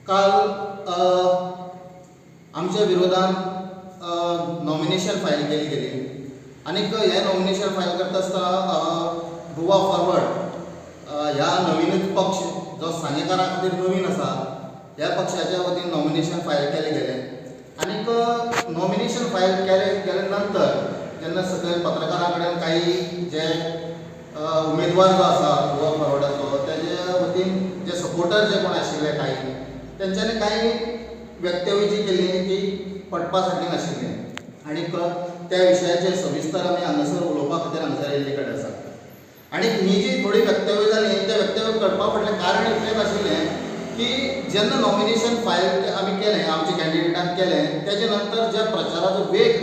काल आमच्या विरोधान nomination file केली गेली आनीक हें नॉमिनेशन फायल करता आसतना गोवा फॉरवर्ड ह्या नवीनच पक्ष जो सांगेकारा खातीर नवीन आसा, ह्या पक्षाच्या वतीन नॉमिनेशन फायल केलें गेलें. आनीक नॉमिनेशन फायल केले गेले नंतर जेन्ना सकयल पत्रकारां कडेन काही जे उमेदवार जो आसा गोवा फॉरवर्डाचो, तेजे वतीन जे सपोर्टर जे कोण आशिल्ले काही, तेंच्यांनी काही वक्तव्य जी केल्ली ती पटपा सारकी नाशिल्ली आनीक त्या विशयाचेर सविस्तर आमी हांगासर उलोवपा खातीर हांगासर येयल्ले कडेन आसा. आनी ही जी थोडी वक्तव्य जाली, त्या वक्तव्य करपा फाटलें कारण इतलेंच आशिल्लें की जेन्ना नॉमिनेशन फायल आमी केलें, आमच्या कॅन्डिडेटान केलें, तेजे नंतर ज्या प्रचाराचो वेग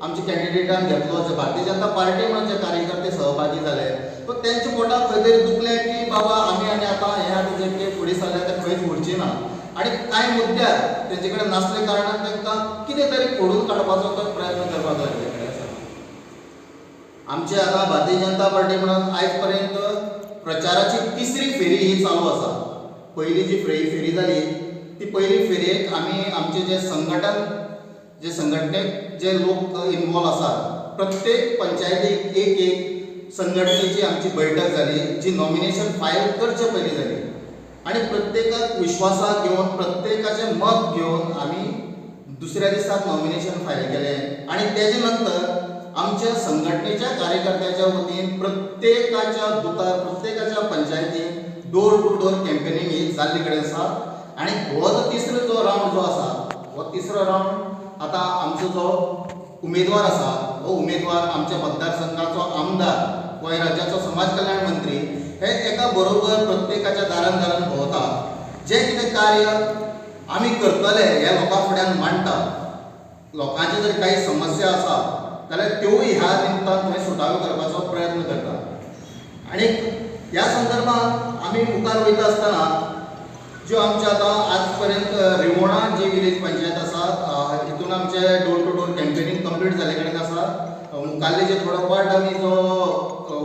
आमच्या कॅन्डिडेटान घेतलो, जे भारतीय जनता पार्टी म्हणून जे कार्यकर्ते सहभागी जाले, तो तेंच्या पोटाक खंय तरी दुखलें की बाबा आमी आनी आतां हें आतां जें कितें फुडें सरलें तें खंयच उरचें ना. आनी कांय मुद्द्यार तेंचे कडेन नासले कारणान तांकां कितें तरी खोडून काडपाचो तो प्रयत्न करपाक लागिल्ले कडेन आसा. आमचे आतां भारतीय जनता पार्टी म्हणून आयज पर्यंत प्रचाराची तिसरी फेरी ही चालू आसा. पयली जी फेरी जाली, ती पयली फेरयेक आमी आमचे जे संघटन, जे संघटनेक जे लोक इनवॉल्व आसात, प्रत्येक पंचायतीक एक एक संघटनेची आमची बैठक जाली, जी नॉमिनेशन फायल करचे पयलीं जाली. आनी प्रत्येकाक विश्वासाक घेवन, प्रत्येकाचें मत घेवन आमी दुसऱ्या दिसाक नॉमिनेशन फायल केलें. आनी तेजे नंतर आमच्या संघटनेच्या कार्यकर्त्याच्या वतीन प्रत्येकाच्या बुथार, प्रत्येकाच्या पंचायतीन डोर टू डोर कॅम्पेनींग ही जाल्ली कडेन आसा. आनी हो जो तिसरो जो रावंड जो आसा, हो तिसरो रावंड आतां आमचो जो उमेदवार आसा, हो उमेदवार आमच्या मतदारसंघाचो आमदार, गोंय राज्याचो समाज कल्याण मंत्री हे एका बरोबर प्रत्येकाच्या दारान दारान भोंवता. जें कितें कार्य आमी करतले हे लोकां फुड्यान मांडटा. लोकांचे जर काही समस्या आसा जाल्यार त्योय ह्या निमतान थंय सुटाव्यो करपाचो प्रयत्न करता. आनी ह्या संदर्भात आमी मुखार वयता आसतना ज्यो आमच्यो आतां आज पर्यंत रिवोणा जी विलेज पंचायत आसा, हितून आमचे door to door campaigning complete जाल्ले कडेन आसा. मुखाल्ले जे थोडो पार्ट आमी जो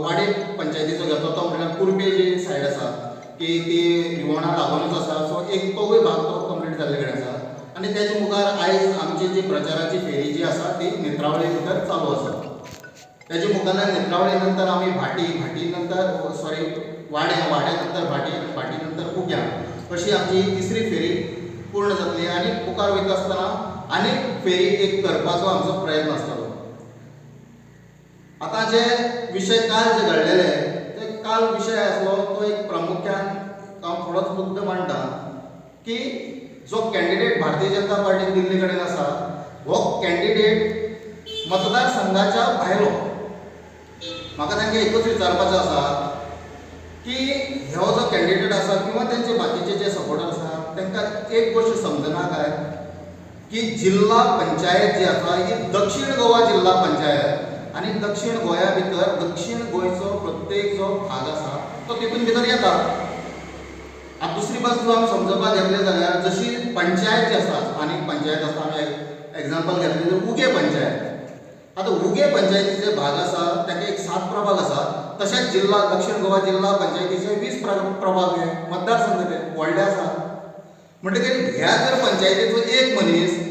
वाडे पंचायतीचो घेतलो, तो म्हणल्यार कुर्बे जी सायड आसा की ती रिवोणा लागूनच आसा, सो एक तोवूय भाग तो कंप्लीट जाल्ले कडेन आसा. आनी तेजे मुखार आयज आमची जी प्रचाराची फेरी जी आसा ती नेत्रावळी भितर चालू आसा. तेजे मुखाल्ल्यान नेत्रावळी नंतर आमी भाटी, भाटी नंतर, सॉरी, वाड्या, वाड्या नंतर भाटी, भाटी नंतर कुग्या, अशी आमची तिसरी फेरी पूर्ण जातली. आनी मुखार वयता आसतना आनीक फेरी एक करपाचो आमचो प्रयत्न आसतलो. आतां जे विशय काल जे घडलेले, ते काल विशय आसलो तो एक प्रामुख्यान हांव थोडोच मुद्दो मांडटा की जो कॅन्डिडेट भारतीय जनता पार्टीन दिल्ले कडेन आसा, हो कॅन्डिडेट मतदारसंघाच्या भायलो. म्हाका तांकां एकूच विचारपाचें आसा की हो जो कॅन्डिडेट आसा किंवा तेंचे बाकीचे जे सपोर्टर आसा, तांकां एक गोश्ट समजना काय की जिल्हा पंचायत जी आसा ही दक्षिण गोवा जिल्हा पंचायत आनी दक्षिण गोंया भितर दक्षिण गोंयचो प्रत्येक जो भाग आसा तो तितून भितर येता. आतां दुसरी बाजू आमी समजपाक घेतले जाल्यार जशी पंचायत जी आसा, आनीक पंचायत आसा, आमी एग्जाम्पल घेतलें जाल्यार उगे पंचायत. आतां उगे पंचायतीचे भाग आसा ताका एक सात प्रभाग आसा. तशेंच जिल्हा दक्षिण गोवा जिल्हा पंचायतीचे 20 प्रभाग हे मतदारसंघ ते व्हडले आसा. म्हणटकीर ह्या जर पंचायतीचो एक मनीस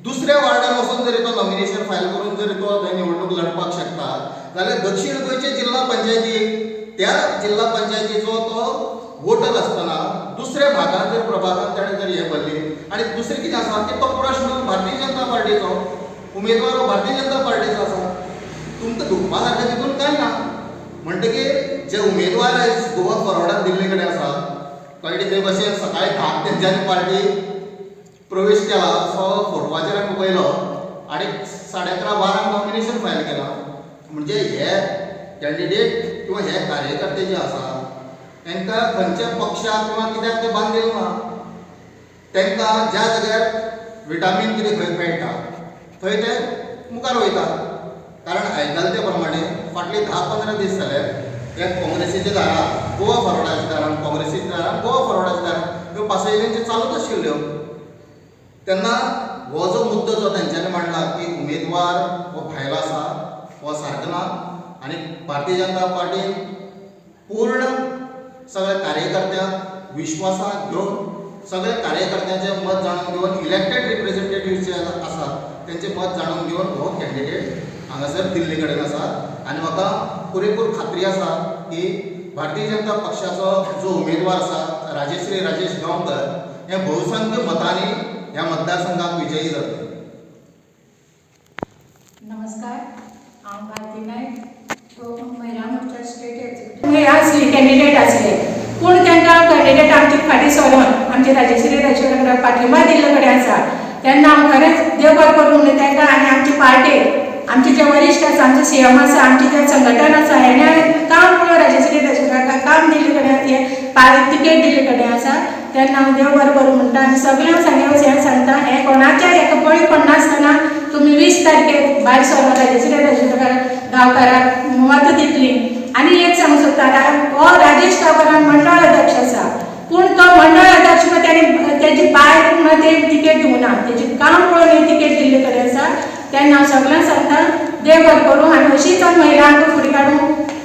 दुसऱ्या वार्डान वचून जरी तो नॉमिनेशन फायल करून जरी तो थंय निवडणूक लढपाक शकता जाल्यार दक्षिण गोंयचे जिल्हा पंचायतीक त्या जिल्हा पंचायतीचो तो वोटर आसतना दुसऱ्या भागात जर प्रभागात ताणें जर हें भरली. आनी दुसरें कितें आसा की तो प्रश्न भारतीय जनता पार्टीचो उमेदवार हो भारतीय जनता पार्टीचो आसा. तुमकां दुखपा सारकें तितून कांय ना. म्हणटकीर जे उमेदवार आयज गोवा फॉरवर्डान दिल्ले कडेन आसा, कळ्ळें, ते भशेन सकाळी 10 तेंच्यांनी पार्टी प्रवेश केला असो फोटवाचेर आमी पळयलो आनी 11:30 12 नॉमिनेशन फायल केलां. म्हणजे हे कॅन्डिडेट किंवा हे कार्यकर्ते जे आसा, तांकां खंयच्या पक्षाक किंवा कित्याक ते बांदील ना. तांकां ज्या जाग्यार विटामीन कितें खंय मेळटा थंय ते मुखार वयता. कारण आयकले ते प्रमाणे फाटले 10-15 दीस जाले हे काँग्रेसीच्या दारात गोवा फॉरवर्डाच्या दारान, काँग्रेसीच्या दारान गोवा फॉरवर्डाच्या दारान ह्यो पासयल्यांच्यो चालूच आशिल्ल्यो. तेन्ना हो जो मुद्दो जो तेंच्यांनी मांडला की उमेदवार हो भायलो आसा, हो सारको ना. आनी भारतीय जनता पार्टीन पूर्ण सगळ्या कार्यकर्त्यांक विश्वासाक घेवन सगळे कार्यकर्त्यांचें मत जाणून घेवन इलेक्टेड रिप्रेझेंटेटिव्ह जे आसात तेंचें मत जाणून घेवन हो कॅन्डिडेट हांगासर दिल्ले कडेन आसा. आनी म्हाका पुरेपूर खात्री आसा की भारतीय जनता पक्षाचो जो उमेदवार आसा राजश्री राजेश गांवकर हे बहुसंख्य मतांनी ह्या मतदारसंघात विजयी जातले. नमस्कार, हांव भारती नायक, महिला मोर्चा स्टेट एक्झिक्युटीव. हे आसली कॅन्डिडेट आसले पूण तांकां कॅन्डिडेट आमचे फाटीं सरोन आमचे राजेश्री राजेश पाठिंबा दिल्ले कडेन आसा. तेन्ना हांव खरेंच देव बरें करूं म्हणलें तांकां आनी आमचे पार्टेक आमचे जे वरिश्ठ आसा, आमचे सीएम आसा, आमचे जे संघटन आसा, हेणे काम पळोवन राजेश्री राजेश काम दिल्ले कडेन हे तिकेट दिल्ले कडेन आसा. तेन्ना हांव देव बरें करूं म्हणटा आनी सगळ्यांक सांगें हें सांगता, हें कोणाच्या एका बळी पडनासतना तुमी 20 तारखेक भायर सरोन राजेश्री राजेश गांवकाराक मतां दितली. आनी एक सांगूंक सोदता, हो राजेश गांवकारान मंडळ अध्यक्ष आसा पूण तो मंडळ अध्यक्ष म्हण ताणें तेजी बायल म्हणून ते तिकेट दिवना, तेजी काम पळोवन तिकेट दिल्ले कडेन आसा. तेन्ना हांव सगळ्यांक सांगता देव बरें करूं आनी अशीच हांव महिलांक फुडें काडूं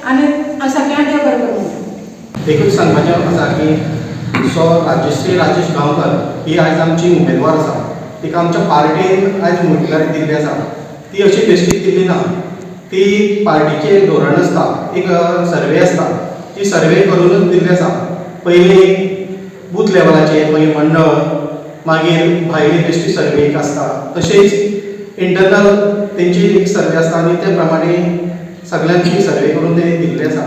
आनी हांव सगळ्यांक देव बरें करूं. एकूच सांगपाचें आसा की सो राजश्री राजेश गांवकर ही आयज आमची उमेदवार आसा. तिका आमच्या पार्टीन आयज उमेदवारी दिल्ली आसा. ती अशी बेश्टी दिल्ली ना, ती पार्टीचें धोरण आसता, एक सर्वे आसता, ती सर्वे करूनच दिल्ली आसा. पयलीं बूथ लेवलाचेर, मागीर मंडळ, मागीर भायली बेश्टी सर्वे एक आसता, तशेंच इंटरनल तेंची एक सर्वे आसता आनी ते प्रमाणे सगळ्यांची सर्वे करून ते दिल्ले आसा.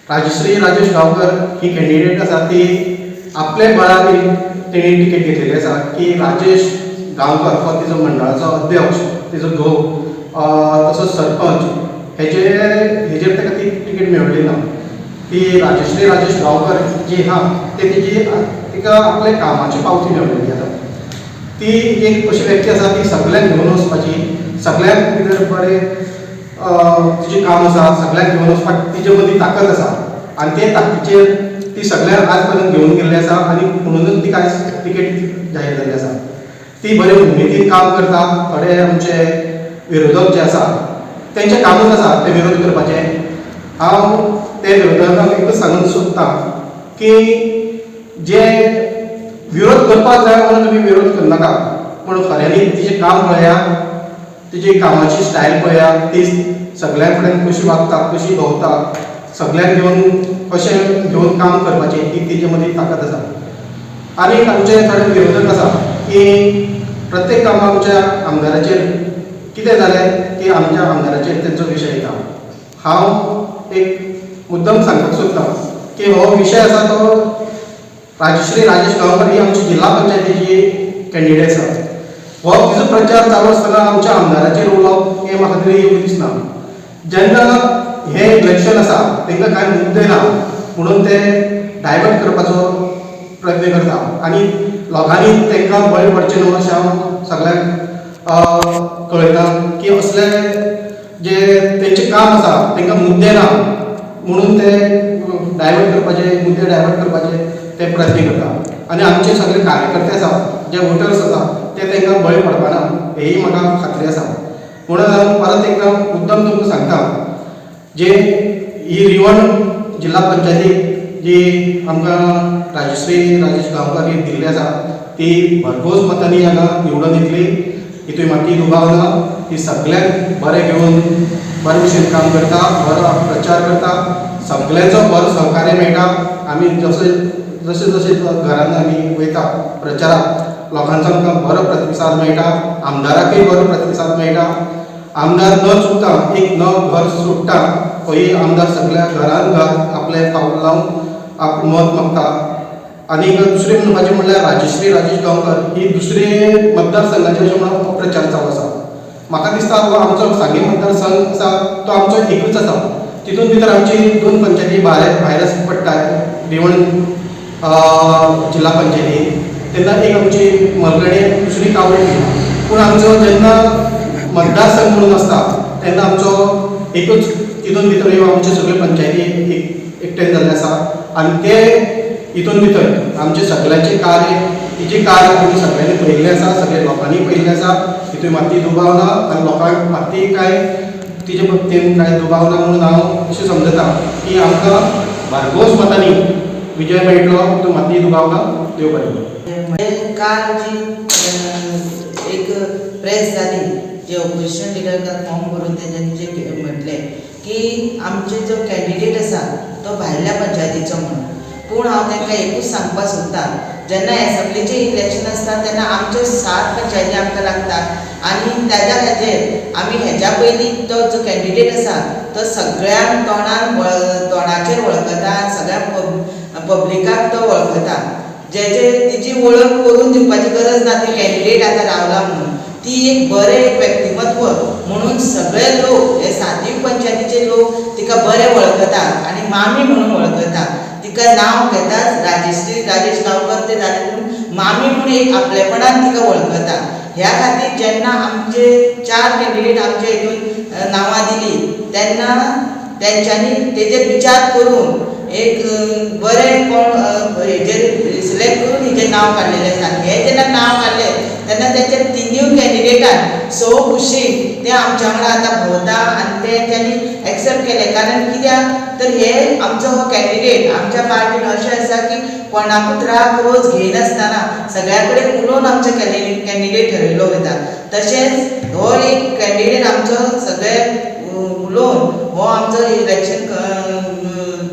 राजश्री राजेश गांवकर ही कॅन्डिडेट आसा ती आपल्या बळार तेणी तिकेट घेतलेली आसा की राजेश गांवकर हो तिजो मंडळाचो अध्यक्ष, तिजो घोव तसोच सरपंच, हेजेर ताका ती तिकेट मेळ्ळी ना. ती राजश्री राजेश गांवकर जी आहा ते तिजी तिका आपल्या कामाची पावती मेळ्ळेली आसा. ती एक अशी व्यक्ती आसा ती सगळ्यांक घेवन वचपाची, सगळ्यांक भितर बरें तिजें काम आसा, सगळ्यांक घेवन वचपाक तिजे मदीं ताकद आसा आनी ते ताकदीचेर ती सगळ्यांक आज पर्यंत घेवन गेल्ली आसा आनी म्हणूनच तिका आयज तिकेट जाहीर जाल्ली आसा. ती बरे उमेदीन काम करता. थोडे आमचे विरोधक जे आसा तेंचें कामूच आसा ते विरोध करपाचें. हांव ते विरोधकांक एकूच सांगूंक सोदतां की जे विरोध करपाक जाय म्हणून तुमी विरोध करनाका, पूण खऱ्यांनी तिचें काम पळया, तिची कामाची स्टायल पळया, ती सगळ्यां कडेन कशी वागता, कशी भोंवता, सगळ्यांक घेवन कशें घेवन काम करपाचें ती तिजे मदीं ताकद आसा. आनी आमचे थोडे विरोधक आसा की प्रत्येक कामाक आमच्या आमदाराचेर कितें जालें की आमच्या आमदाराचेर तेंचो विशय येता. हांव एक मुद्दम सांगपाक सोदतां की हो विशय आसा तो राजश्री राजेश गांवकर ही आमची जिल्हा पंचायतीची कॅन्डिडेट आसा. हो तिजो प्रचार चालू आसतना आमच्या आमदाराचेर उलोवप हें म्हाका तरी योग्य दिसना. जेन्ना हें इलेक्शन आसा तांकां कांय मुद्दे ना म्हणून ते डायवर्ट करपाचो प्रयत्न करता आनी लोकांनी तांकां बळी पडचें न्हू अशें हांव सगळ्यांक कळयता की असले जे तेंचें काम आसा तांकां मुद्दे ना म्हणून ते डायवर्ट करपाचे, मुद्दे डायवर्ट करपाचे ते प्रयत्न करता. आनी आमचे सगळे कार्यकर्ते आसा, जे वोटर्स आसा ते तांकां बळी पडपाना हेही म्हाका खात्री आसा. म्हणून हांव परत एकदां मुद्दम तुमकां सांगता, जे ही रिवण जिल्हा पंचायतीक जी आमकां राजश्री राजेश गांवकर ही दिल्ली आसा ती भरघोस मतांनी हांगा निवडून येतली, हितून मातूय दुबाव ना. ती सगळ्यांक बरें घेवन बरे भशेन काम करता, बरो प्रचार करता, सगळ्यांचो बरो सहकार्य मेळटा. आमी जशे जशे जशे घरान आमी वयता प्रचाराक, लोकांचो आमकां बरो प्रतिसाद मेळटा, आमदाराकय बरो प्रतिसाद मेळटा. आमदार न चुकता एक न घर सोडटा खंय आमदार सगळ्या घरान घर आपलें पावल लावन आप मत मागता. आनी दुसरें म्हणपाचें म्हणल्यार राजश्री राजेश गांवकर ही दुसरे मतदारसंघाचे अशें म्हणून प्रचार चालू आसा. म्हाका दिसता हो आमचो सांगें मतदारसंघ आसा तो आमचो एकूच आसा. तितून भितर आमची 2 पंचायती भायर पडटा, रिवण जिल्हा पंचायती, तेन्ना एक आमची मलगणे, दुसरी कावळी. पूण आमचो जेन्ना मतदारसंघ म्हणून आसता तेन्ना आमचो एकूच तितून भितर ह्यो आमच्यो सगळ्यो पंचायती एकठांय जाल्ले आसा आनी ते हितून भितर आमचें सगळ्यांचें कार्य, तिजें कार्य आमी सगळ्यांनी पळयल्लें आसा, सगळ्या लोकांनी पळयल्लें आसा. तितून मातूय दुबाव ना आनी लोकांक मातूय कांय तिजे बाबतीन कांय दुबाव ना म्हणून हांव अशें समजता की आमकां भरघोस मतांनी विजय मेळटलो तूं माती तुका देव बरें करूं. म्हणजे काल जी एक प्रेस जाली जे ऑपोजिशन लिडर फॉर्म भरून तेंच्यांनी जे म्हटलें की आमचे जो कॅन्डिडेट आसा तो भायल्या पंचायतीचो म्हणून. पूण हांव तांकां एकूच सांगपाक सोदता, जेन्ना एसेंब्लीचें इलेक्शन आसता तेन्ना आमच्यो 7 पंचायती आमकां लागता आनी ताज्या खातीर आमी हेज्या पयलीं तो जो कॅन्डिडेट आसा तो सगळ्यांक तोंडान तोंडाचेर वळखता आनी सगळ्या पब्लिकाक तो वळखता. जेजे तिची वळख करून दिवपाची गरज ना, ती कॅन्डिडेट आतां रावला म्हणून ती एक बरें एक व्यक्तिमत्व म्हणून सगळे लोक हे सातूय पंचायतीचे लोक तिका बरे वळखता आनी मामी म्हणून वळखता. तिका नांव घेताच राजेश्री राजेश गांवकर ते जाले पूण मामी म्हणून एक आपलेपणान तिका वळखता. ह्या खातीर जेन्ना आमचे 4 कॅन्डिडेट आमच्या हितून नांवां दिली तेन्ना तेंच्यांनी तेजेर विचार करून एक बरें कोण हेजेर सिलेक्ट करून हेजें नांव काडलेलें आसा. हें जेन्ना नांव काडलें तेन्ना तेंच्या तिनूय कॅन्डिडेटान सो खुशीन ते आमच्या वांगडा आतां भोंवता आनी तेंच्यांनी एक्सेप्ट केलें. कारण कित्याक तर हे आमचो हो कॅन्डिडेट आमच्या पार्टीन अशें आसा की कोणाकूच राग रोज घेयनासतना सगळ्या कडेन उलोवन आमचो कॅन्डिडेट ठरयलो वयता. तशेंच हो एक कॅन्डिडेट आमचो सगळे उलोवन हो आमचो इलेक्शन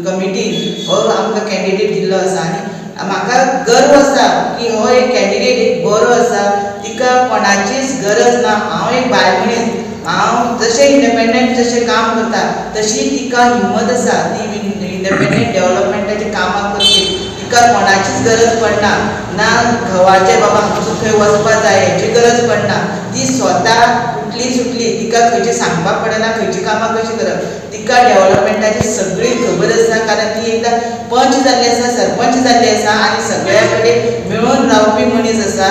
कमिटीन हो आमकां कॅन्डिडेट दिल्लो आसा आनी म्हाका गर्व आसा की हो एक कॅन्डिडेट एक बरो आसा, तिका कोणाचीच गरज ना. हांव एक बायल मनीस, हांव जशें इंडिपेंडंट जशें काम करता तशी तिका हिम्मत आसा, ती इंडिपेंडंट डेव्हलपमेंटाचीं कामां करची, तिका कोणाचीच गरज पडना, ना घोवाचे बाबा आमचो थंय वचपा जाय हेची गरज पडना. ती स्वता उठली सुटली, तिका खंयचें सांगपाक पडना खंयची कामां कशी करप, तिका डेव्हलपमेंटाची सगळी खबर आसा. कारण ती एकदां पंच जाल्ली आसा, सरपंच जाल्ली आसा आनी सगळ्या कडेन मेळून रावपी मनीस आसा.